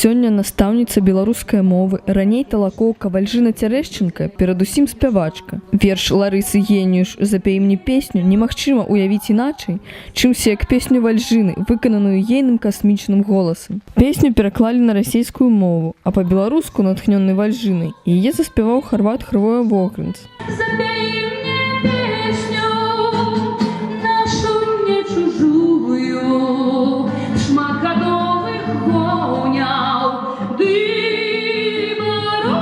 Сёння настаўніца беларускай мовы, раней талакоўка, Вальжына Цярэшчанка перадусім спявачка. Верш Ларысы Геніюш «Запей мне песню» немагчыма ўявіць іначай, чымся як песню Вальжыны, выкананую ейным касмічным голасам. Песню пераклалі на расейскую мову, а па-беларуску, натхнёны Вальжынай, яе заспяваў харват Хрвоя Вогрынц. Запей мне песню, нашу не чужую, шматгадовых гоняў дымару.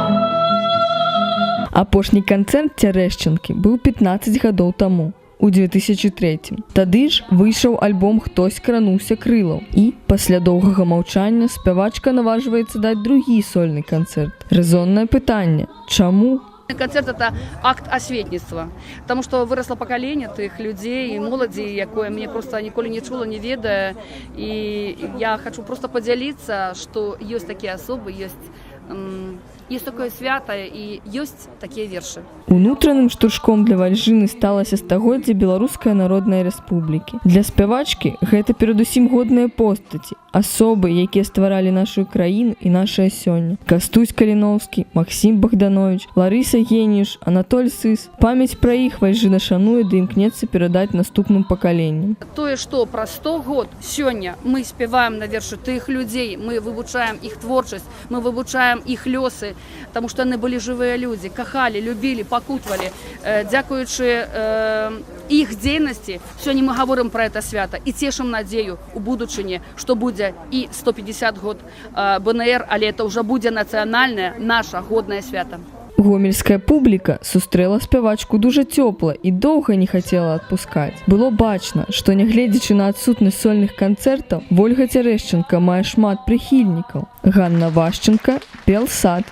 Апошні канцэрт Цярэшчанкі быў 15 гадоў таму, у 2003. Тады ж выйшаў альбом «Хтось крануўся крылаў». І пасля доўгага маўчання спявачка наважваецца даць другі сольны канцэрт. Рэзоннае пытанне: чаму? Канцэрт — это акт асветніцтва, потому что выросло пакаленне тых людзей і моладзі, якое мне просто ніколі не чула, не ведае. І я хочу просто падзяліцца, што ёсць такія асобы, ёсць такое свята і ёсць такія вершы. Унутраным штуршком для Вальжыны сталася стагоддзе Беларускай Народнай Рэспублікі. Для спявачкі гэта перадусім годныя постаці, асобы, якія стваралі нашу краіну і нашае сёння. Кастусь Каліноўскі, Максім Багдановіч, Ларыса Геніюш, Анатоль Сыс. Памяць пра іх Вальжына шануе ды імкнецца перадаць наступным пакаленням. Тое, што праз 100 год сёння мы спяваем на вершы тых людзей, мы вывучаем іх творчасць, мы вывучаем іх лёсы, таму што яны былі жывыя людзі, кахалі, любілі, пакутвалі. Дзякуючы іх дзейнасці сёння мы гаворым пра это свята і цешым надзею у будучыні, што будзе і 150 год БНР, але это ўжо будзе нацыянальнае наша годнае свята. Гомельская публіка сустрэла спявачку дужа цёпла і доўга не хацела адпускаць. Было бачна, што, нягледзячы на адсутнасць сольных канцэртаў, Вольга Цярэшчанка мае шмат прыхільнікаў. Ганна Вашчанка, Белсад.